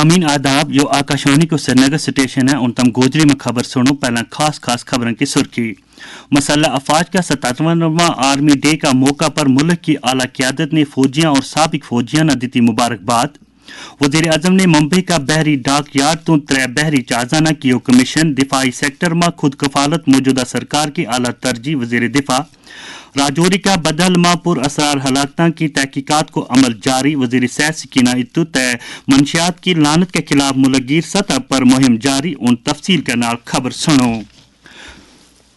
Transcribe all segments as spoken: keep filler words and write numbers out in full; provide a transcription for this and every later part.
مین آداب، یوہ آکاشانی کو سرینگر سٹیشن ہے۔ ان تم گوجری میں خبر سنو، پہلاں خاص خاص خبراں کی سرخی۔ مسلح افواج کا ستاتواں آرمی ڈے کا موقع پر ملک کی اعلیٰ قیادت نے فوجیاں اور سابق فوجیاں نا دیتی مبارکباد۔ وزیر اعظم نے ممبئی کا بحری ڈاک یارڈ توں ترے بحری جہازاں نا کیو کمیشن، دفاعی سیکٹر ما خود کفالت موجودہ سرکار کی اعلیٰ ترجیح، وزیر دفاع۔ راجوری کا بدل ما پر اسرار ہلاکتاں کی تحقیقات کو عمل جاری، وزیر صحت سکینہ اتو تے منشیات کی لعنت کے خلاف ملک گیر سطح پر مہم جاری۔ ان تفصیل کے نال خبر سنو۔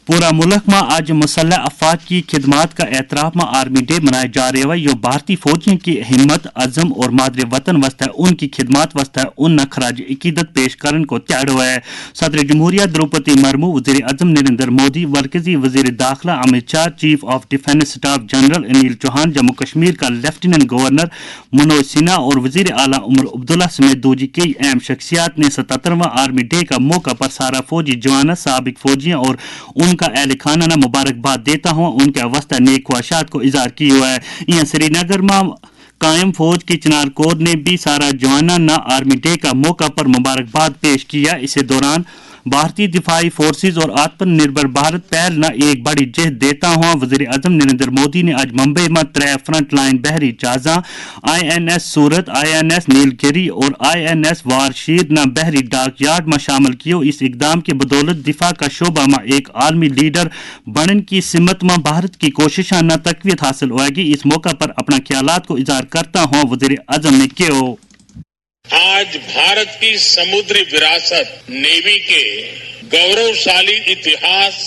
پورا ملک ما آج مسلح افواج کی خدمات کا اعتراف ما آرمی ڈے منائے جا رہے ہوئے، یوہ بھارتی فوجیوں کی ہمت، عزم اور مادر وطن واسطے ان کی خدمات واسطے ان نا خراج عقیدت پیش کرن کو تیاڑو ہے۔ صدر جمہوریہ دروپدی مرمو، وزیر اعظم نریندر مودی، مرکزی وزیر داخلہ امت شاہ، چیف آف ڈیفنس سٹاف جنرل انیل چوہان، جموں کشمیر کا لیفٹیننٹ گورنر منوج سنہا اور وزیر اعلیٰ عمر عبداللہ سمیت دوجی کئی اہم شخصیات نے ستاترواں آرمی ڈے کا موقع پر سارا فوجی جواناں، سابق فوجیاں اور ان کا اہل خانہ نا مبارکباد دیتا ہوا ان کے واسطے نیک خواہشات کو اظہار کیو ہے۔ ایاں سری نگر ما قائم فوج کی چنار کور نے بھی سارا جواناں نا آرمی ڈے کا موقع پر مبارکباد پیش کیا۔ اسے دوران بھارتی دفاعی فورسز اور آتم نربھر بھارت پہل نا ایک بڑی جہد دیتا ہوا وزیر اعظم نریندر مودی نے آج ممبئی ما ترے فرنٹ لائن بحری جہازاں، آئی این ایس سورت، آئی این ایس نیل گیری اور آئی این ایس وار شیر نا بحری ڈاک یارڈ ما شامل کیو۔ اس اقدام کے بدولت دفاع کا شعبہ ما ایک عالمی لیڈر بنن کی سمت ما بھارت کی کوششاں نا تقویت حاصل ہوئے گی۔ اس موقع پر اپنا خیالات کو اظہار کرتا ہوا وزیر اعظم نے کہیو۔ آج بھارت کی سمندری وراثت نیوی کے گورو شالی اتہاس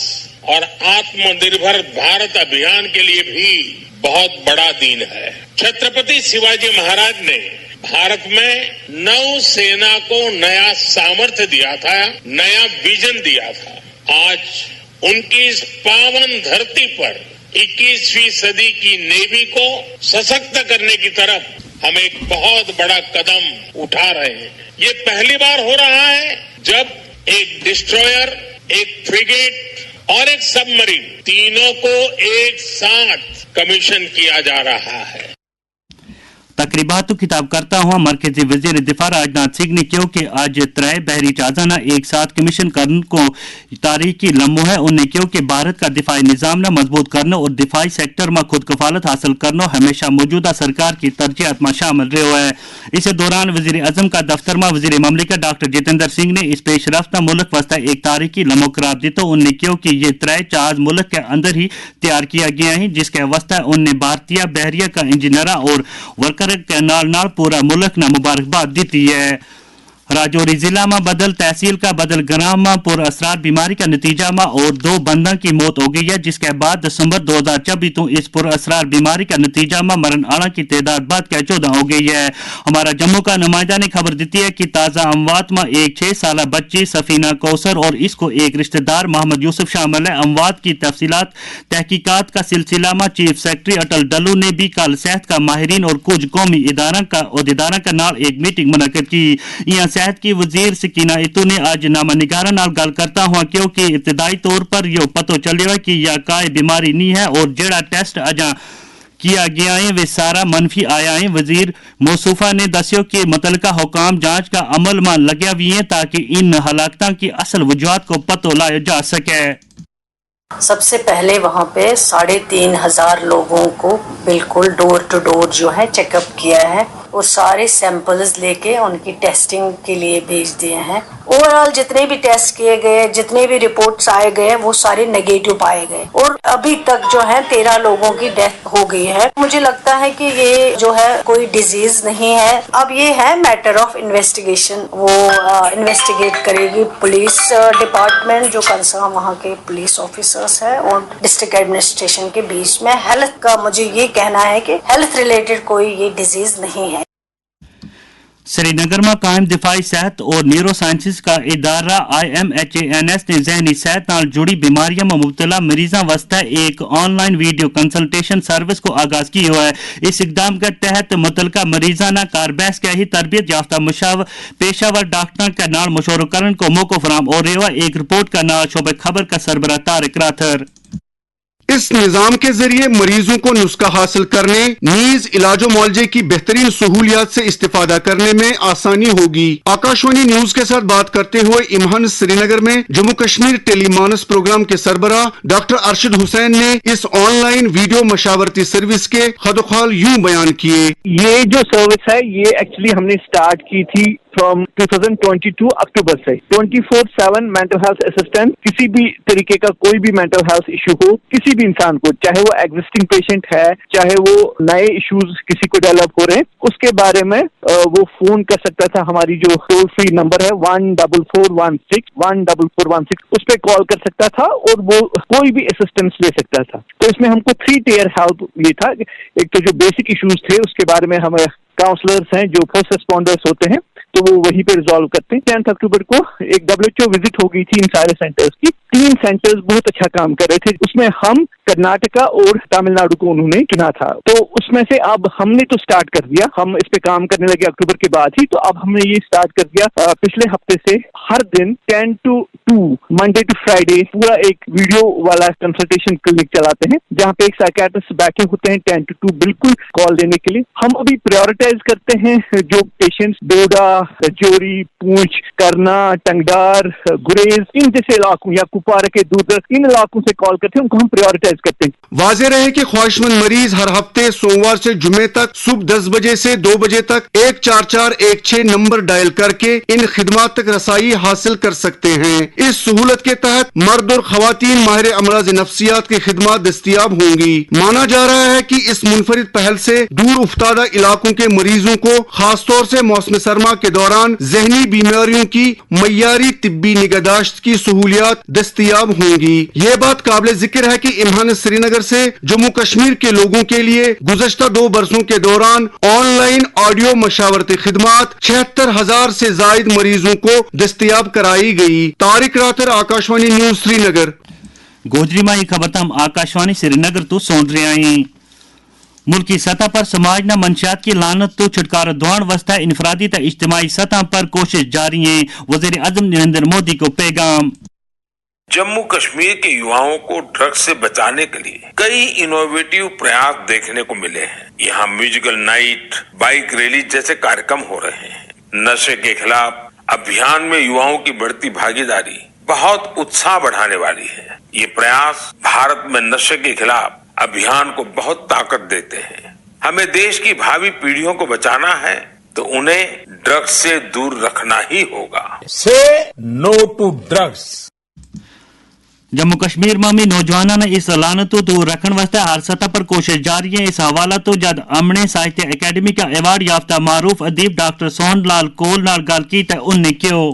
اور آتم نربھر بھارت ابھیان کے لیے بھی بہت بڑا دن ہے۔ چھترپتی شیواجی مہاراج نے بھارت میں نو سینا کو نیا سامرتھ دیا تھا، نیا ویژن دیا تھا۔ آج ان کی اس پاون دھرتی پر اکیسویں صدی کی نیوی کو سشکت کرنے کی طرف ہم ایک بہت بڑا قدم اٹھا رہے ہیں۔ یہ پہلی بار ہو رہا ہے جب ایک ڈسٹرائر، ایک فریگیٹ اور ایک سبمرین، تینوں کو ایک ساتھ کمیشن کیا جا رہا ہے۔ تقریبات کو خطاب کرتا ہوا مرکزی وزیر دفاع راجناتھ سنگھ نے کہیو کہ آج ترے بحری جہازاں نا ایک ساتھ کمیشن کرن کو تاریخی لمحو ہے۔ ان نے کہیو کہ بھارت کا دفاعی نظام نا مضبوط کرنو اور دفاعی سیکٹر ما خود کفالت حاصل کرنو ہمیشہ موجودہ سرکار کی ترجیحات ما شامل رہیو ہے۔ اسے دوران وزیر اعظم کا دفتر ما وزیر مملکت ڈاکٹر جتیندر سنگھ نے اس پیش رفت نا ملک واسطے ایک تاریخی لمحو قرار دیتو۔ ان نے کہیو کہ یہ ترے جہاز ملک کے اندر ہی تیار کیا گیا ہیں، جس کے واسطے ان نے بھارتیہ بحریہ کا انجینئراں اور ورکر کے نال نال پورا ملک نا مبارکباد دیتی ہے۔ راجوری ضلع ما بدل تحصیل کا بدل گرام ما پر اسرار بیماری کا نتیجہ ما اور دو بنداں کی موت ہو گئی ہے، جس کے بعد دسمبر دو ہزار چوبیس تو اس پر اسرار بیماری کا نتیجہ ما مرن آڑاں کی تعداد بڑھ کے چودہ ہو گئی ہے۔ ہمارا جموں کا نمائندہ نے خبر دیتی ہے کہ تازہ اموات ما ایک چھ سالہ بچی سفینہ کوثر اور اس کو ایک رشتہ دار محمد یوسف شامل ہے۔ اموات کی تفصیلات تحقیقات کا سلسلہ ما چیف سیکرٹری اٹل ڈلو نے بھی کل صحت کا ماہرین اور کچھ قومی ادارہ کا عہدیداراں کا نال ایک میٹنگ منعقد کی۔ ایاں صحت کی وزیر سکینہ اتو نے آج نامہ نگاراں نال گل کرتا ہوا کہیو کہ ابتدائی طور پر یوہ پتو چلیو ہے کہ یا کائے بیماری نہیں ہے اور جیڑا ٹیسٹ اجاں کیا گیا ہیں وہ سارا منفی آیا ہیں۔ وزیر موصوفہ نے دسیو کہ متعلقہ حکام جانچ کا عمل ما لگیا ہوئی ہیں تاکہ ان ہلاکتاں کی اصل وجوہات کو پتو لایا جا سکے۔ سب سے پہلے وہاں پہ ساڑھے تین ہزار لوگوں کو بالکل ڈور ٹو ڈور جو ہے چیک اپ کیا ہے اور سارے سیمپلز لے کے ان کی ٹیسٹنگ کے لیے بھیج دیے ہیں۔ اوور آل جتنے بھی ٹیسٹ کیے گئے، جتنے بھی رپورٹس آئے گئے، وہ سارے نیگیٹو پائے گئے اور ابھی تک جو ہے تیرہ لوگوں کی ڈیتھ ہو گئی ہے۔ مجھے لگتا ہے کہ یہ جو ہے کوئی ڈیزیز نہیں ہے۔ اب یہ ہے میٹر آف انویسٹیگیشن، وہ انویسٹیگیٹ کرے گی پولیس ڈپارٹمنٹ، جو کنسرن وہاں کے پولیس آفیسرز ہیں اور ڈسٹرکٹ ایڈمنسٹریشن کے بیچ میں۔ ہیلتھ کا مجھے یہ کہنا ہے کہ ہیلتھ ریلیٹڈ کوئی یہ ڈیزیز نہیں ہے۔ سری نگر ما قائم دفاعی صحت اور نیورو سائنسز کا ادارہ آئی ایم ایچ اے این ایس نے ذہنی صحت نال جڑی بیماریاں ما مبتلا مریضاں واسطے ایک آن لائن ویڈیو کنسلٹیشن سروس کو آغاز کیو ہے۔ اس اقدام کے تحت متعلقہ مریضاں نا کار بحث کے ہی تربیت یافتہ مشاور پیشہ ور ڈاکٹراں کے نال مشورو کرن کو موقعو فراہم ہو رہیو ہے۔ ایک رپورٹ کا نال شعبہ خبر کا سربراہ طارق راتھر۔ اس نظام کے ذریعے مریضوں کو نسخہ حاصل کرنے، نیز علاج و معالجے کی بہترین سہولیات سے استفادہ کرنے میں آسانی ہوگی۔ آکاشوانی نیوز کے ساتھ بات کرتے ہوئے امہن سری نگر میں جموں کشمیر ٹیلی مانس پروگرام کے سربراہ ڈاکٹر ارشد حسین نے اس آن لائن ویڈیو مشاورتی سروس کے خدوخال یوں بیان کیے۔ یہ جو سروس ہے، یہ ایکچولی ہم نے اسٹارٹ کی تھی فرام ٹو تھاؤزنڈ ٹوئنٹی ٹو اکتوبر سے۔ ٹوئنٹی فور سیون مینٹل ہیلتھ اسسٹنس، کسی بھی طریقے کا کوئی بھی مینٹل ہیلتھ ایشو ہو کسی بھی انسان کو، چاہے وہ ایگزسٹنگ پیشنٹ ہے، چاہے وہ نئے ایشوز کسی کو ڈیولپ ہو رہے ہیں، اس کے بارے میں وہ فون کر سکتا تھا۔ ہماری جو ٹول فری نمبر ہے ون ڈبل فور ون سکس، ون ڈبل فور ون سکس، اس پہ کال کر سکتا تھا اور وہ کوئی بھی اسسٹنس لے سکتا تھا۔ تو اس میں ہم کو تھری ٹیئر ہیلپ یہ تھا کہ ایک تو جو بیسک ایشوز تھے، اس کے بارے میں ہمیں کاؤنسلرز ہیں جو فرسٹ رسپونڈرز ہوتے ہیں، تو وہ وہیں پہ ریزالو کرتے ہیں۔ ٹینتھ اکتوبر کو ایک ڈبلیو ایچ او وزٹ ہو گئی تھی ان سارے سینٹرز کی۔ تین سینٹرز بہت اچھا کام کر رہے تھے، اس میں ہم کرناٹکا اور تامل ناڈو کو انہوں نے چنا تھا۔ تو اس میں سے اب ہم نے تو اسٹارٹ کر دیا، ہم اس پہ کام کرنے لگے اکتوبر کے بعد ہی۔ تو اب ہم نے یہ اسٹارٹ کر دیا پچھلے ہفتے سے، ہر دن ٹین ٹو ٹو، منڈے ٹو فرائیڈے، پورا ایک ویڈیو والا کنسلٹیشن کلینک چلاتے ہیں، جہاں پہ ایک سائیکیٹرسٹ بیٹھے ہوتے ہیں ٹین ٹو ٹو بالکل کال لینے کے لیے۔ ہم ابھی پرائیورٹائز کرتے ہیں جو پیشنٹس ڈوڈا، جوری، پونچھ، کرنا، ٹنگڈار، گریز، ان جیسے علاقوں یا کپوارہ کے دور دراز ان علاقوں سے کال کرتے ہیں، ان کو ہم پرائیورٹائز کرتے ہیں۔ واضح رہے کہ خواہش مند مریض ہر ہفتے سوموار سے جمعے تک صبح دس بجے سے دو بجے تک ایک چار چار ایک چھ نمبر ڈائل کر کے ان خدمات تک رسائی حاصل کر سکتے ہیں۔ اس سہولت کے تحت مرد اور خواتین ماہر امراض نفسیات کی خدمات دستیاب ہوں گی۔ مانا جا رہا ہے کہ اس منفرد پہل سے دور افتادہ علاقوں کے مریضوں کو، خاص طور سے موسم سرما کے دوران ذہنی بیماریوں کی، معیاری طبی نگہداشت کی سہولیات دستیاب ہوں گی۔ یہ بات قابل ذکر ہے کہ امہن سری نگر سے جموں کشمیر کے لوگوں کے لیے گزشتہ دو برسوں کے دوران آن لائن آڈیو مشاورتی خدمات چھہتر ہزار سے زائد مریضوں کو دستیاب کرائی گئی۔ طارق راتر، آکاشوانی نیوز، سری نگر۔ گوجری ما یہ خبر تم آکاشوانی سری نگر تو سون رہی آئیں۔ ملکی سطح پر سماج نا منشیات کی لعنت تو چھٹکارو دوان واسطے انفرادی تا اجتماعی سطح پر کوشش جاری ہیں۔ وزیر اعظم نریندر مودی کو پیغام۔ جموں کشمیر کے یواؤں کو ڈرگس سے بچانے کے لیے کئی انوویٹیو پریاس دیکھنے کو ملے ہیں۔ یہاں میوزیکل نائٹ، بائک ریلی جیسے کاریکرم ہو رہے ہیں۔ نشے کے خلاف ابھیان میں یواؤں کی بڑھتی بھاگیداری بہت اتساہ بڑھانے والی ہے۔ یہ پریاس بھارت میں نشے کے خلاف ابھیان کو بہت طاقت دیتے ہیں۔ ہمیں دیش کی بھاوی پیڑھیوں کو بچانا ہے تو انہیں ڈرگس سے دور رکھنا ہی ہوگا۔ سے نو ٹو ڈرگس۔ جموں کشمیر ما می نوجواناں نا اس لعنتو تو رکھن واسطے ہر سطح پر کوشش جاری ہیں۔ اس حوالہ تو جد امنے ساہتیہ اکیڈمی کا ایوارڈ یافتہ معروف ادیب ڈاکٹر سون لال کول نال گل کی تے ان نے کہیو۔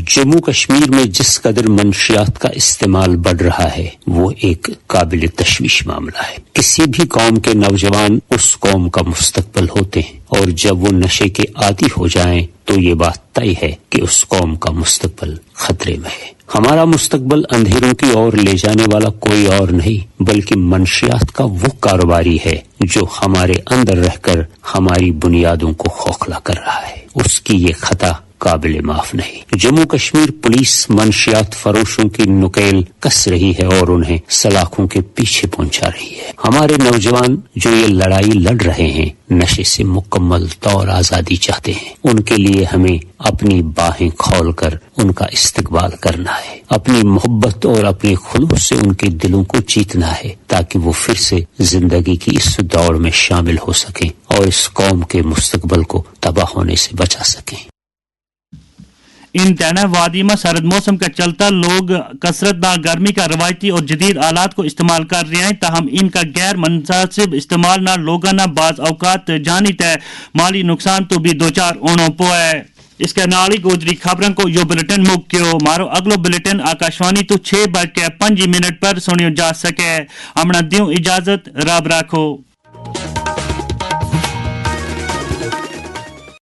جموں کشمیر میں جس قدر منشیات کا استعمال بڑھ رہا ہے، وہ ایک قابل تشویش معاملہ ہے۔ کسی بھی قوم کے نوجوان اس قوم کا مستقبل ہوتے ہیں، اور جب وہ نشے کے عادی ہو جائیں تو یہ بات طے ہے کہ اس قوم کا مستقبل خطرے میں ہے۔ ہمارا مستقبل اندھیروں کی اور لے جانے والا کوئی اور نہیں، بلکہ منشیات کا وہ کاروباری ہے جو ہمارے اندر رہ کر ہماری بنیادوں کو کھوکھلا کر رہا ہے۔ اس کی یہ خطا قابل معاف نہیں۔ جموں کشمیر پولیس منشیات فروشوں کی نکیل کس رہی ہے اور انہیں سلاخوں کے پیچھے پہنچا رہی ہے۔ ہمارے نوجوان جو یہ لڑائی لڑ رہے ہیں، نشے سے مکمل طور آزادی چاہتے ہیں، ان کے لیے ہمیں اپنی باہیں کھول کر ان کا استقبال کرنا ہے۔ اپنی محبت اور اپنے خلوص سے ان کے دلوں کو جیتنا ہے، تاکہ وہ پھر سے زندگی کی اس دوڑ میں شامل ہو سکیں اور اس قوم کے مستقبل کو تباہ ہونے سے بچا سکیں۔ ان تینا وادی ما سرد موسم کا چلتا لوگ کثرت نا گرمی کا روایتی اور جدید آلات کو استعمال کر رہے ہیں، تاہم ان کا غیر مناسب استعمال نا لوگاں نا بعض اوقات جانی تے مالی نقصان تو بھی دوچار ہونو پو ہے۔ اس کے نال ہی گوجری خبراں کو یوہ بلٹن مک کیو۔ مارو اگلو بلٹن آکاشوانی تو چھ بج کے پنجی منٹ پر سنیو جا سکے۔ ہمنا دیوں اجازت، رب راکھو۔